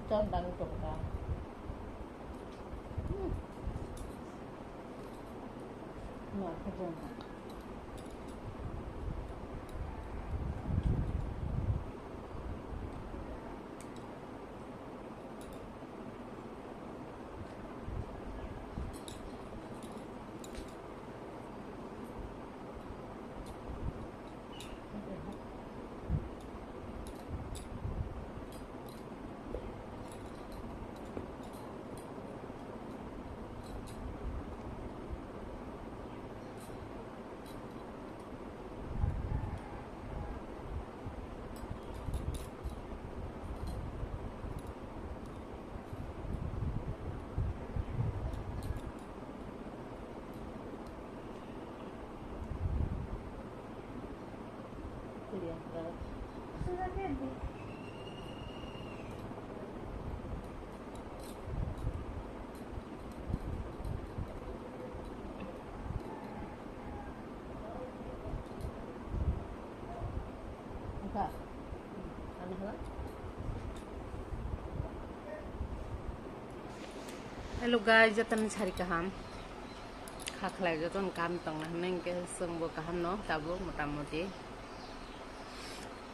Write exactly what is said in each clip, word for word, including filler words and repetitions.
Chondang tongka. Hmm. Ma khajang. Hello guys, jotono sari kaham. Kha khlai jotono kaham tongna hwnwi hwnkhe chwngbo kaham no tabuk motamoti.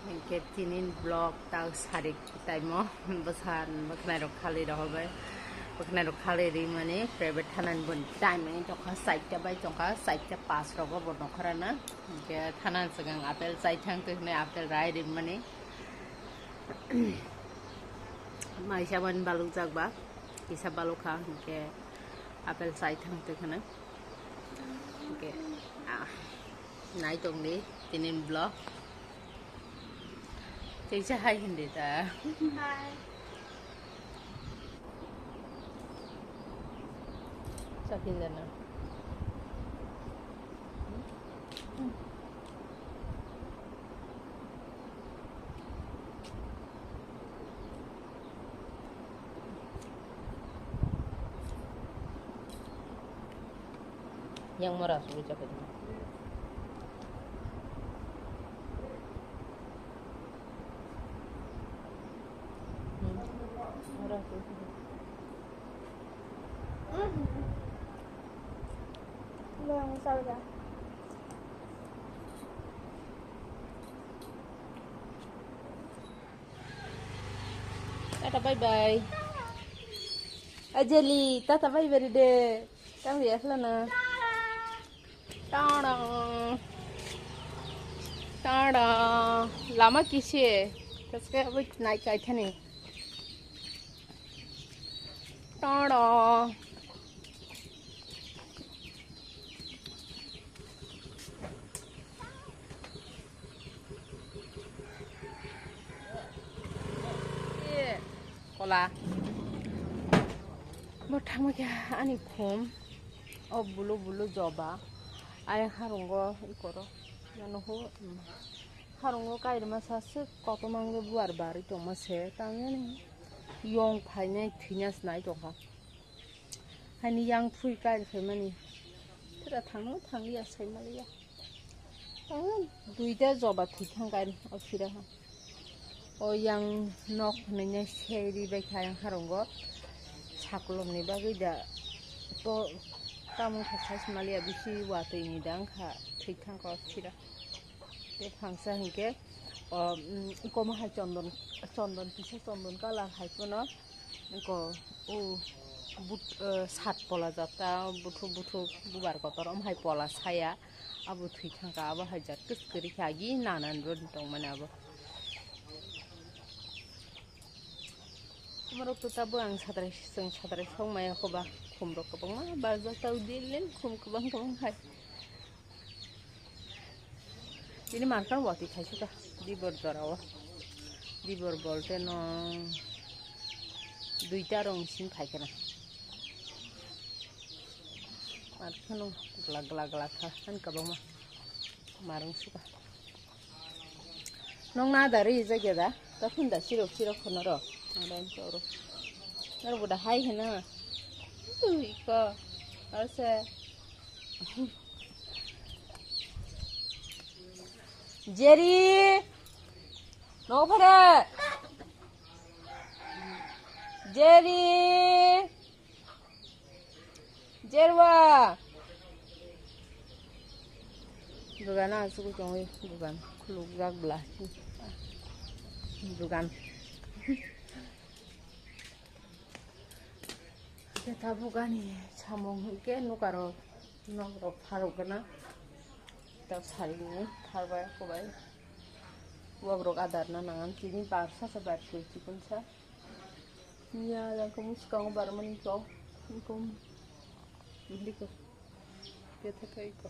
Hwnkhe tinin vlog ta sari taimo bwsa bwkhnai rok khali rok bai. Bwkhnai rok khali ri mani private thanani boni time ni tongkha saita bai tongkha saita pas rogo bo nokhorana. Hwnkhe thanan swkang apple chai thang twi hwnwi apple rai ri mani. Maisa mani balukjak ba, kisa balukha, hwnkhe apple chai thang twi khwna. Hwnkhe, ah, nai tongdi tinin vlog. Teisa hai hindi ta. Hai. Sakin jana. Yang mora suri chakri. Hmm. Mora suri. Yang salga. Tata bye bye. Ajali, tata bye bye de. Kami ya sana. Tadang. Tadang. Lama kisi. Taske abu naik kai thani. Tadang. Kola. Bo thangma khe ani khum. O bulu bulu joba. Ai harungo ikoro. Mano ho. Harungo kairima sa se kotomang le buar bari tongma se. Tangani yong phainai thwinas nai tongkha. Haini yang phui kair phaimani. Tira thangno thangliya saimaliya. Ang duita joba thwi thang kair o phira ha. O yang nok hwnwi seri bai kha yang harungo. Sakolomni bagwi da to tamo kha saimaliya bisi watwi ni da wngkha thwi thang ka o phira. Tei phangsa hinkhe o, mm, ikomo hai chondon, chondon kisa chondon colour hai phano. Ko o but, eh, sat pola jata buthuk buthuk bubar kotor om hai pola saya abo thwi thangka abo hai jat kwrwi khe agi nanan rw tongmani abo. Borok to tabuk ang satrai chwng satrai sok maya koba khum rok kwbangma barjak tau dilin khum kwbang kwbang hai. Ini markar wati thaisukha dibor jorao. Dibor bolte no duita rong sing phaikhe na. Markar no glak glak glak kha han kabama marung suka. Nong na dari jagya da ta phun da sirok sirok khono ro. Adan toro. Nor buda hai hena. Ui ko. Ase. Jerry. No phare. Jerry. Jerwa. Dugan asuk tongwi dugan khulukjak bla. Dugan. Khe tabuk ani samung hwnkhe nukarok nokrok pharok gana. Tak sarini tharbai kobai. Wakrok adar na nangan tini bar sasa bar koi chikonsa. Nya jang khe muskang barmani kok. Ikom. Liko. Kete kai ko.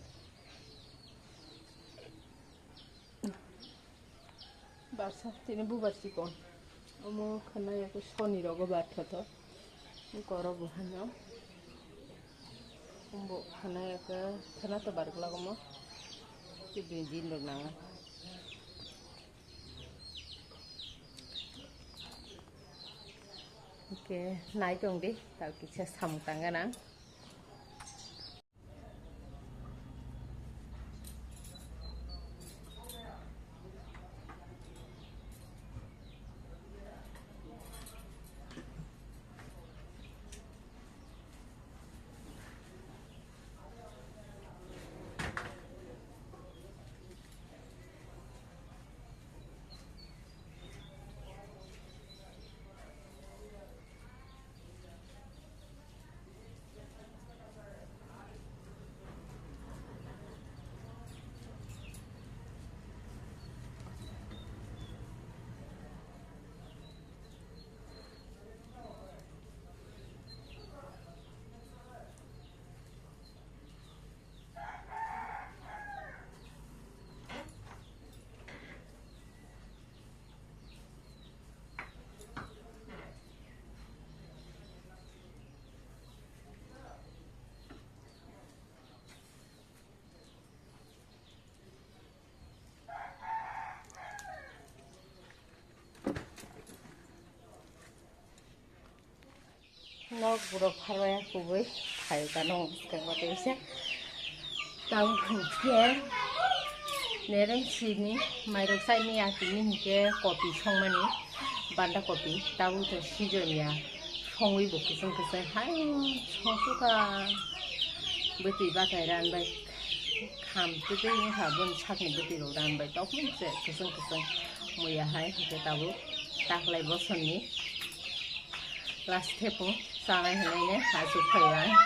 Barsa tini bubar chikon. Omo khana ya ko soni rogo bar thoto. Koro bo hano. Umbo khana ya ko khana to bar glagomo. Tibin din rok nanga. Oke, nai tong di, tau kisa samung tangga nang. Nok borok pharmaya kubui phaikha nok bwskango teisa. Tamo hwnkhe nereng sini mairok saimaya tini hwnkhe kopi songmani banda kopi tabuk to season ya songwi bo kwchwng kwchwng hai songsuka bwtwi bathai ranbai kham twtwi wngkha boni sakni bwtwi rok ranbai tokmani se kwchwng kwchwng muya hai hwnkhe tabuk taklai bosonni. Last thepung chanai hwnwi ne achuk phai ang.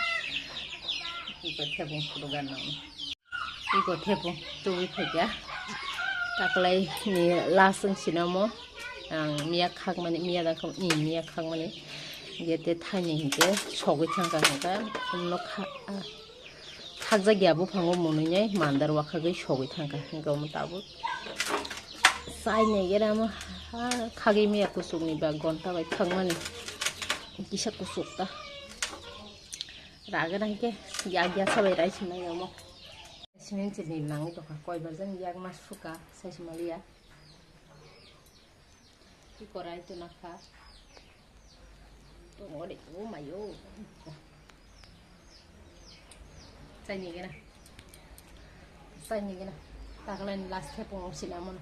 Iko thepung phuru ganang. Iko thepung tubui phaikha. Taklai ni last wng sinamo ang miya khakmani, miya da khak-, i miya khakmani. Gete thaini hinkhe sogwi thangkha hwnkha. Umno kha-, Khakjak ya buphango mwnwi nai mandar wakhagwi sogwi thangkha, hwnkhe omo tabuk chai nai gera omo ha khagwi maya kuchukni ba gonta bai thangmani kisa kuchuk ta ragena hinkhe yak ya sabai rai sinai omo. Simen chini nangwi tongkha koibar jani yak ma suka sai simaliya. Ki korai to nakha. To ngori to mayo. Chai ni gena. Chai ni gena. Taklai ni last thepung sila mono.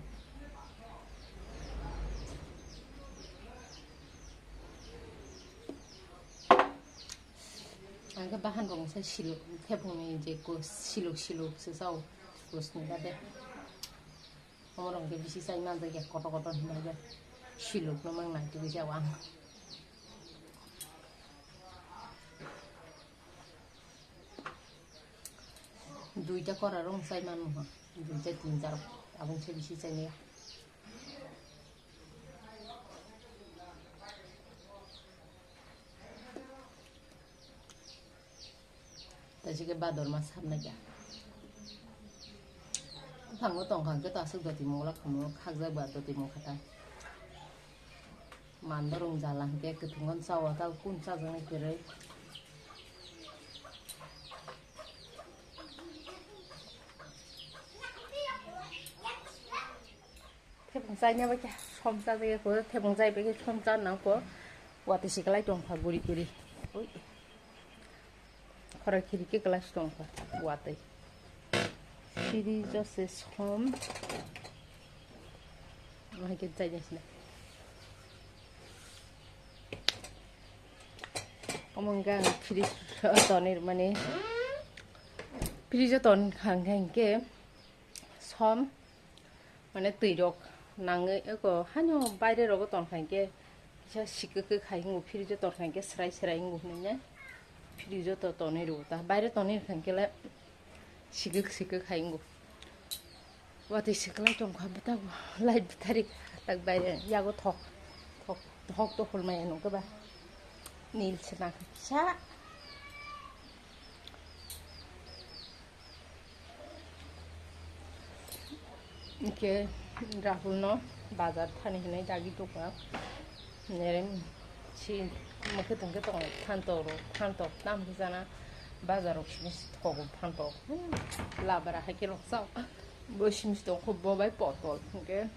Ang khe bahan rok sai siluk thepung ni je ko siluk siluk se sao. Kusni bade. Omorok hwnkhe bisi chai manjak ya kotor kotor hinwi silukno mang nai tubui se ang. Duita kora rok chai manmo ha, duita tinta rok aboni se bisi chai maya. Tei se khe bador ma sabnai kha. Buphango tongkha hwnkhe to aswk doti mungla khamu khakjak ba doti mungkha ta. Mandorung jala hwnkhe kwthwngno chawa ta kun chajaknai kwrwi. Thepung chaina bai khe Som cha de ko thebong jai be som cha nang ko. Watwi si kalai tong kha guri guri. Oi. Khora khiri ke kalai tong kha. Watwi. Siri jose som. Mahai ke jai jai sila. Omo hwnkhe ang fridge o tonwi rwmani. Fridge o ton kha hwnkhe, hwnkhe som, mane, twi rok nangwi eko haino baire rogo ton kha hwnkhe kisa sikhe khe khai wngo, fridge o ton kha hwnkhe srai srai wngo hwnwi nai fridge o to tonwi rwo ta, baire tonwi rwkha hwnkhe le sikhe sikhe khai wngo. Watwi se kwlai tong kha bwtabo, light bwthari tak baire yago thok, thok, thok to hol maya nukhe ba. Nil se nang kisa. Hwnkhe Rahul no bazar thani hinwi dagi tongkha. Nerem si mokhe tongkhe tong phantok rok, phantok tam khe jana bazar rok simi si thogo phantok. Hmm, labara hai khe rok chao. Bo simi si tongkho bo bai potol hwnkhe.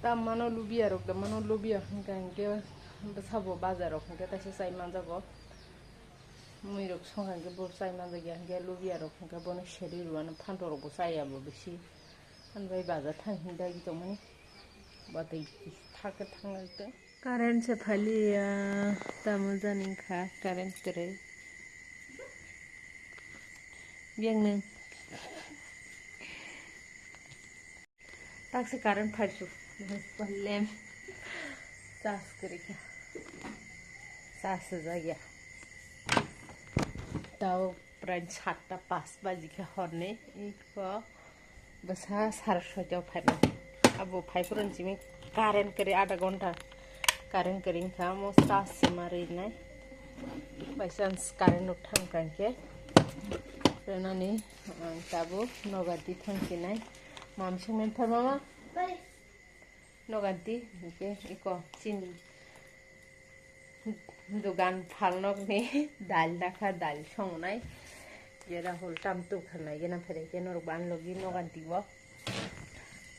Tam mano lubia rok, tam mano lubia hwnkhe hwnkhe bwsabo bazar rok hwnkhe taisa chai manjago. Mui rok song hwnkhe bo chai manjakya hwnkhe lubia rok hwnkhe bono seri rwano phantok rok bo chaya bo bisi. Ani bai bazar thang hwnkhe dagi tongmani. Batwi thakhe thangnaikhe. Current se phaliya, tamo jani kha current kwrwi. Biyang nwng. Taksa current phaisuk. Problem. Charge kwrwi kha. Charge swijak ya. Tao pran satta pas baji kha horni. Iko bwsa sar soita phaimani. Abo phaiphuru simi current kwrwi adha ghonta. Current kwrwi wngkha, omo charge se ma rwinai. By chance current rok thang kha hwnkhe rwnani, ang tabuk nogar di thang sinai. Mam songmani thar mama? Nogar di, hwnkhe iko chini dogan phalnokni dal dakha, dal songnai. Jera hol tam tuk khanai gena phere khe norok ban logi nogar di o.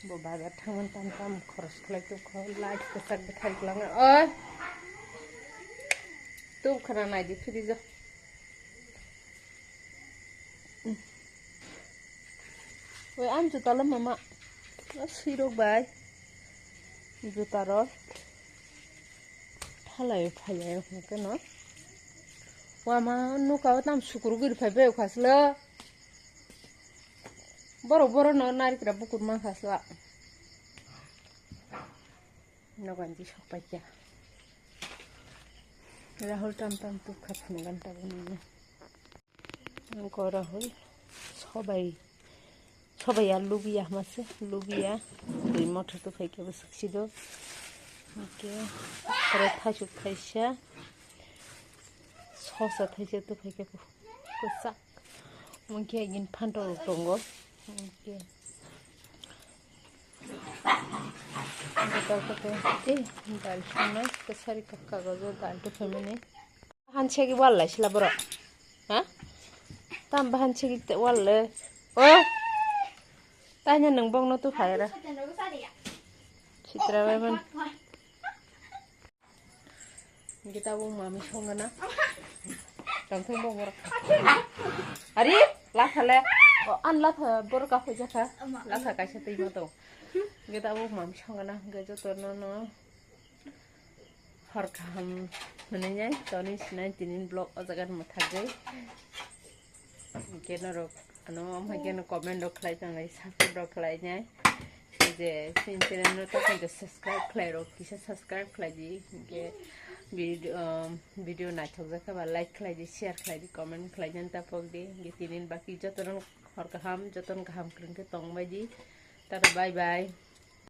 Bo bazar thangmani tam tam khoros khlai tubkha, light kwchak bwthai kwlangna. Oi! Tubkhana naidi fridge o. Oi, ani juta le mama. O, sirok bai. Juta rok. Phalai, phalai, hwnkhe no. Wama, nuka o tam sukuru giri phai bai khasla. Borok, borok no narikra bukur man khasla. Noganti sokpaikya. Rahul tam tam tuk kha phunukgan tabuk nini. Angko Rahul sobai, sobai ya lubiya hamase, lubiya. Twi mothor tu phaikya bwswk sido. Hwnkhe oro thaisuk thaisa. Sosa thaisa tu phaikya kwchak. Hwnkhe gini phantok rok tongo. Hwnkhe Dal kote, eh, dal sangnai, kwsari kaka gajo dal to family. Bahan segi wal lai sila borok. Ha? Tam bahan segi te wal le. O! Tanya nang bong no tu phai ra. Sitra bai man. Hwnkhe tabuk mami songana. Tongthok bo borok. Ari, latha le. O, an latha borok ka hoja kha. Latha kaisa twi ma tong. Hwnkhe tabuk mami songana. Hwnkhe joto no no hor kaham hwnwi nai. Toni sinai tinin vlog o jaga ni mwthagwi. Hwnkhe norok ano omo hai kheno comment rok khlai tongnai, support rok khlai nai. Je chini channel no tamo hwnkhe subscribe khlai rok, kisa subscribe khlai di. Hwnkhe video, um, video naithok jak kha ba like khlai di, share khlai di, comment khlai nani ta pok di. Hwnkhe tinin baki joto no hor kaham, joto no kaham kwrwng khe tong bai di. Tata, bye bye.